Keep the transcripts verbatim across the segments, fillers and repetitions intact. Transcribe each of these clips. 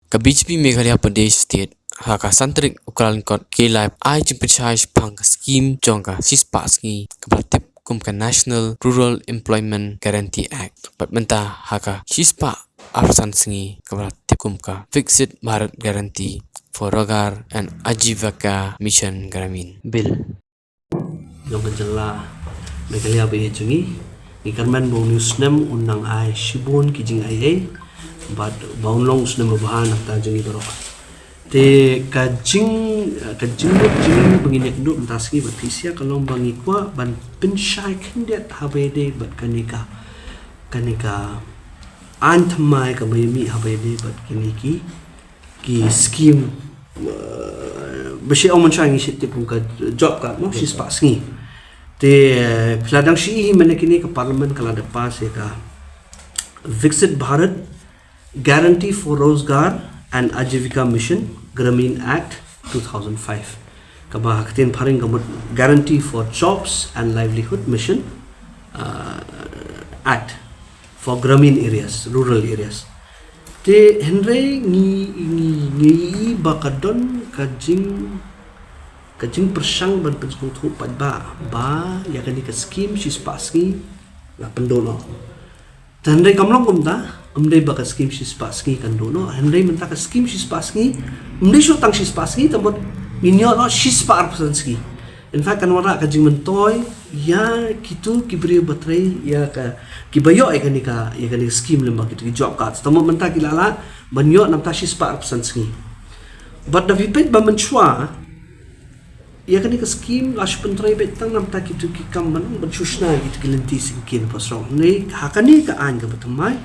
Ka B J P Meghalaya Pradesh State ha ka san tarik u Kyllalyngkot ki la ai jingpynshai shaphang ka skim jong ka shispah sngi kaba la tip kum ka National Rural Employment Guarantee Act bad mynta ha ka shispah arphew san sngi kaba la tip kum ka Viksit Bharat Guarantee for Rozgar and Ajivika Mission Grameen Bill. Jong ka jylla Meghalaya ba ïeit jong ngi, ngi kyrmen ba une u snem un nang ai shibun ki jingaiei bad ba un long u snem ba bha na ka bynta jong ngi baroh. Te ka jing, ka jingmut jingim ba ngin ïakynduh mynta sngi bad phi sha ka long ba ngi kwah ban pynshai khyndiat ha ba ïadei bad kane ka, kane ka aiñ thymmai kaba ïa mih ha ba ïadei bad kine ki, ki skim, uh, ba shi ong mynshwa ngi shi tip kum ka job card mo, shispah sngi. Te, uh, phi la dang shi hi mynne kine ka Parliament ka la da pass ïa ka Viksit Bharat Guarantee for Rozgar and Ajivika Mission Grameen Act two thousand five. Kaba ha ka ktien phareng ka mut Guarantee for Jobs and Livelihood Mission, uh, Act for Grameen areas, rural areas. Te hynrei ngi, ngi, ngi i ba ka don ka jing, ka jingpyrshang ban pynsngewthuh pat ba, ba ïa kane ka skim shispah sngi la pynduh noh. Te hynrei kam long kumta, ym dei ba ka skim shispah sngi kan duh noh, hynrei mynta ka skim shispah sngi ym dei shuh tang shispah sngi, te mut ngin ïoh noh shispah arphew san sngi. In fact kan wanrah ka jingmyntoi ïa kito ki briew ba trei ïa ka, kiba ïoh ïa kane ka, ïa kane ka skim lyngba kito ki job cards. Te mut mynta ki la lah ban ïoh namar shispah arphew san sngi. Bad da phi peit ba mynshwa ïa kane ka skim la shu pyntrei beit tang namar kito ki kam ban, ban shu shna kito ki lynti syngkien ba srong. Hynrei ha kane ka aiñ kaba thymmai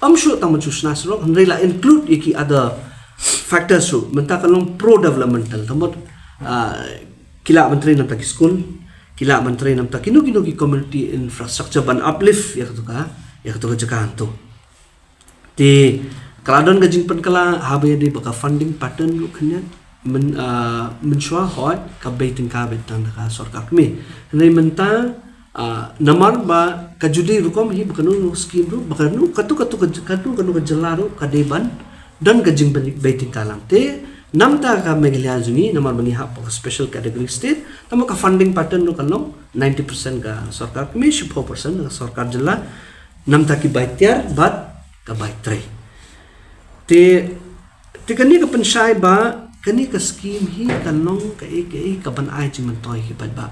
ym shu tang ban shu shna srong, hynrei la include ïa ki other factors ruh. Mynta ka long pro developmental, te mut, ah, ki lah ban trei namar ki skul, ki lah ban trei namar kino kino ki community infrastructure ban uplift ïa kato ka, ïa kato ka jaka hangto. Te ka la don ka jingpynkylla ha ba ïadei bad ka funding pattern ruh khyndiat. Myn, ah, mynshwa hooid ka bei tyngka beit tang da ka sorkar kmie. Hynrei mynta, ah, namar ba ka judi rukom hi ba kano kano skim ruh, ba kano, kato kato ka, kano kano ka jylla ruh ka dei ban don ka jingbei tyngka lang. Te namar ka Meghalaya jong ngi, namar ba ngi hap ka special category state, namar ka funding pattern ruh ka long ninety percent ka sorkar kmie, shiphew percent ka sorkar jylla. Namar ki bai tiar bad ka bai trei. Te, te kane ka pynshai ba kane ka skim hi ka long kaei kaei kaban ai jingmyntoi ki paidbah.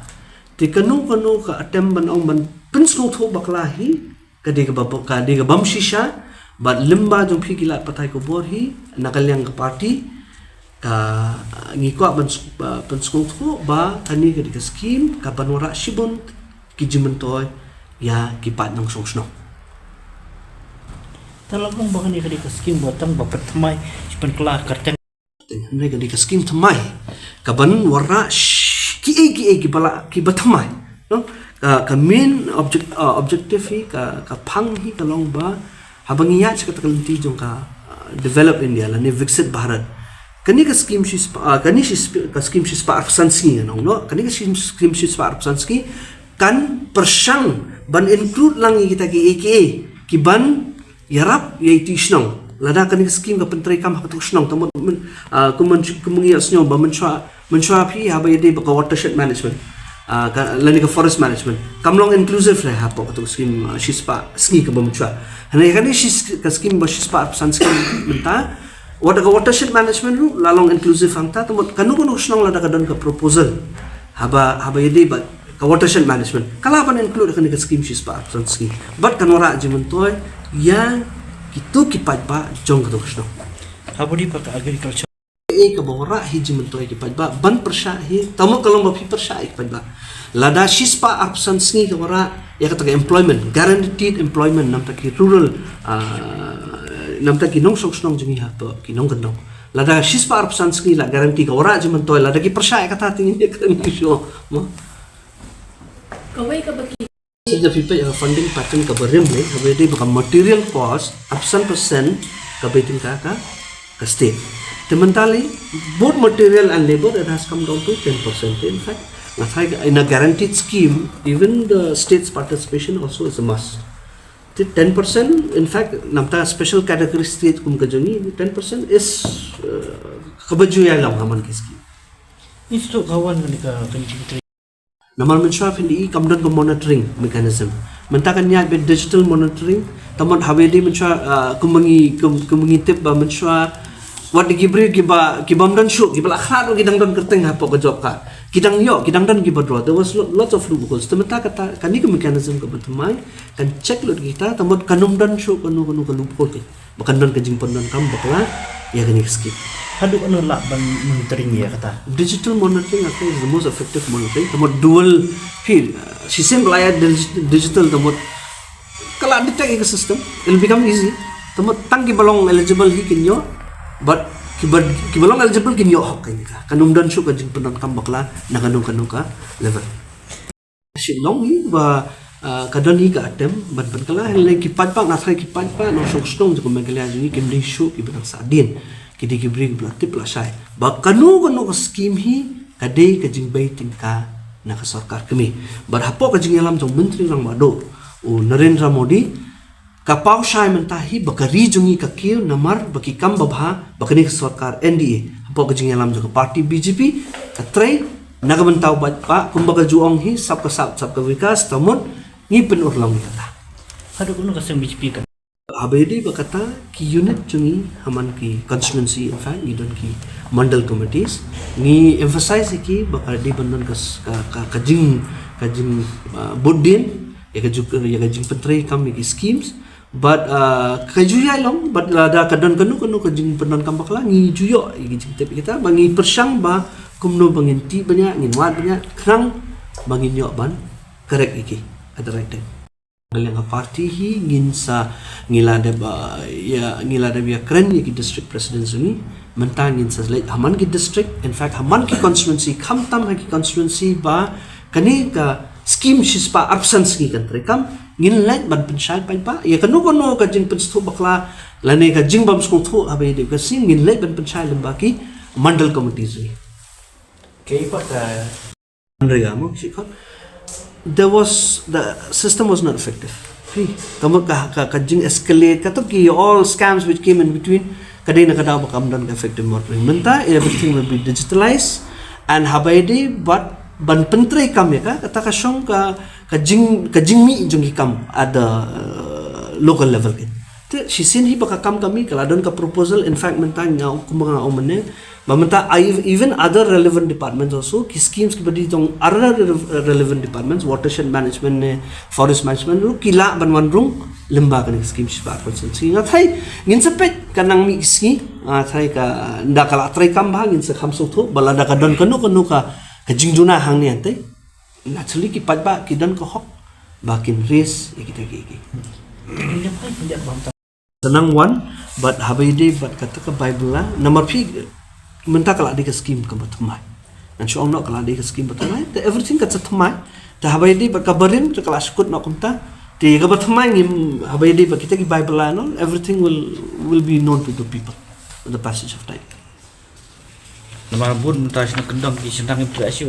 Te kano kano ka attempt ban ong ban pynsngewthuh bakla hi ka dei kaba, ka dei ka bym shisha. Bad lyngba jong phi ki lad pathai khubor hi na ka liang ka party, ka, ngi kwah ban s-, ba, pynsngewthuh ba kane ka dei ka skim kaban wanrah shibun ki jingmyntoi ïa ki paid nongshong shnong. Te la long ba kane ka dei ka skim ba tang ba pynthymmai, shi pynkylla kyrteng. Hynrei ka dei ka skim thymmai kaban wanrah sh-, kiei kiei kiba la, kiba thymmai. No? Ka, ka main object, uh, objective hi, ka, ka phang hi ka long ba haba ngi ïaid sha kata ka lynti jong ka, uh, developed India lane Viksit Bharat. Kane ka skim shispah, uh, kane shisp-, ka skim shispah arphew san sngi nong, no? Kane ka skim, skim shispah arphew san sngi kan pyrshang ban include lang ïa kita kiei kiei kiban ïarap ïa iti shnong. Lada kane ka skim ka pyntreikam ha katu shnong, te mut, myn-, ah, kum myn-, kum ngi ïa sngew ba mynshwa, mynshwa phi haba ïadei bad ka watershed management, ah, ka, lane ka forest management, kam long inclusive re hapoh katu skim, ah, shispah sngi kaba mynshwa. Hynrei kane shi, ka skim ba shispah arphew san sngi mynta, wat ka watershed management ruh la long inclusive hangta, te mut kano kano shnong lada ka don ka proposal haba, haba ïadei bad ka watershed management, ka lah ban include kane ka skim shispah arphew san sngi. Bad kan wanrah jingmyntoi ïa kito ki paidbah jong katu ka shnong. Haba dei pat ka agriculture, eh, kaba wanrah hi jingmyntoi ki paidbah ban pyrshah hi, te mut ka long ba phi pyrshah ïa ki paidbah. Lada shispah arphew san sngi ka wanrah ïa kata ka employment, guaranteed employment namar ki rural, ah, namar ki nongshong shnong jong ngi hapoh ki nongkyndong. Lada shispah arphew san sngi la guarantee ka wanrah jingmyntoi, lada ki pyrshah ïa kata, te ngin ïa kren shuh mo. Kawei kaba ki, shisha phi peit ïa ka funding pattern kaba rim lei, kaba dei ba ka material cost arphew san percent ka bei tyngka ka, ka state. Te mynta lei, both material and labor, it has come down to ten percent. In fact, nga tharai ka, in a guaranteed scheme, even the state's participation also is a must. Ten percent, in fact, namta special category state kum ka jong ngi, ten percent is uh, kaba ju ïalam ha man ki scheme. Institute ka wan ka kynjing. Namar mynshwa phin i kam don ka monitoring mechanism. Mynta kan ïaid bad digital monitoring. Tamot haba ïadei mynshwa uh, kum ngi kum, kum ngi tip ba mynshwa wat ki briew kiba kibam don shuh kiba la khlad ki dang don kyrteng hapoh ka job card. Ki dang ïoh, ki dang don kiba draw. There was lo- lots of loopholes. Te mynta kata kani ka mechanism kaba thymmai kan check lut kita tamot kan ym don shuh kano kano ka loophole. Ba kan don ka jingpyndonkam bakla ïa kane ka scheme. Haduh kano lah ban monitoring ïa kata? Digital monitoring, I think, is the most effective monitoring. Tamot dual phi uh, shisien ba la ïa dig- digital tamot ka la detect ïa ka system, it'll become easy. Tamot tang kiba long eligible hi kin ïoh, but kiba kiba long eligible kin ïoh hok kane ka. Kan ym don shuh ka jingpyndonkam bakla na kano kano ka level. Shin long hi ba uh, ka don hi ka attempt ban pynkylla, hynrei ki paidbah, nga tharai ki paidbah nongshong shnong jong ka Meghalaya jong ngi kim dei shuh kiba dang sahdien. Ki dei ki briew kiba la tip la shai ba kano kano ka scheme hi ka dei ka jingbei tyngka na ka sorkar kmie. Bad hapoh ka jingïalam jong Myntri Rangbah Duh u Narendra Modi, ka paw shai mynta hi ba ka ri jong ngi ka kiew namar ba ki kam babha ba kane ka sorkar N D A hapoh ka jingïalam jong ka party B J P ka trei na ka bynta u paidbah, kumba ka ju ong hi, sabka saath sabka vikas. Tamot ngi pynurlong ïa kata. Haduh kano ka seng B J P kan? Haba ïadei ba kata ki unit jong ngi ha man ki constituency, in fact ngi don ki mandal committees, ngi emphasize ïa ki ba ka dei ban don ka s- ka ka, ka jing ka jing uh, bud dien ïa ka ju ïa ka jingpyntrei kam ïa ki schemes. But uh, ka ju ïai long, but lada ka don kano kano ka jingpyndonkam bakla ngi ju ïoh ïa ki jingtip ïa kita ba ngi pyrshang ba kumno ba ngin tih bniah, ngin wad bniah khnang ba ngin ïoh ban correct ïa ki at the right time. Ka liang ka party hi ngin sa ngi la dep uh, ïa ngi la dep ïa kren ïa ki district president jong ngi. Mynta ngin sa leit ha man ki district, in fact ha man ki constituency, khamtam ha ki constituency ba kane ka scheme shispah arphew san sngi kan treikam, ngin leit ban pynshai paidbah ïa kano kano ka jingpynsngewthuh bakla lane ka jingbym sngewthuh haba ïadei ka scheme, ngin leit ban pynshai lyngba ki mandal committees hi. Kaei pat ka MGNREGA mo, shi khot. There was, the system was not effective. Phi, ka mut ka ka, ka jing escalate, kato ki all scams which came in between, ka dei na ka daw ba kam don ka effective monitoring. Mynta everything will be digitalized, and haba ïadei bad ban pyntrei kam ïa ka, kata ka shong ka ka jing ka jingmih jong ki kam at the uh, local level. Te shisien hi ba ka kam ka mih, ka la don ka proposal. In fact mynta nga ong, kumba nga ong mynne, ba mynta I, even other relevant departments also, ki schemes kiba dei jong other re- relevant departments, watershed management ne forest management ruh ki lah ban wan rung lyngba kane ka scheme shispah arphew san sngi. Nga tharai ngin sa peit, ka nang mih ki sngi, nga tharai ka, nda ka la treikam bha, ngin sa kham sngewthuh ba lada ka don kano kano ka ka jingduna hangne hangtei. Naturally ki paidbah ki don ka hok ba kin raise ïa kita kiei kiei. Sa nang wan bad haba ïadei bad kata ka Bible la, namar phi, mynta ka la dei ka scheme kaba thymmai. Ngan shu ong noh ka la dei ka scheme ba thymmai, te everything ka sa thymmai. Te haba ïadei bad ka barim te ka la shu kut noh kumta. Te kaba thymmai ngim, haba ïadei bad kita ki Bible la, no, everything will will be known to the people with the passage of time. Namar bun mynta shna kyndong ki shna ngim treh shu.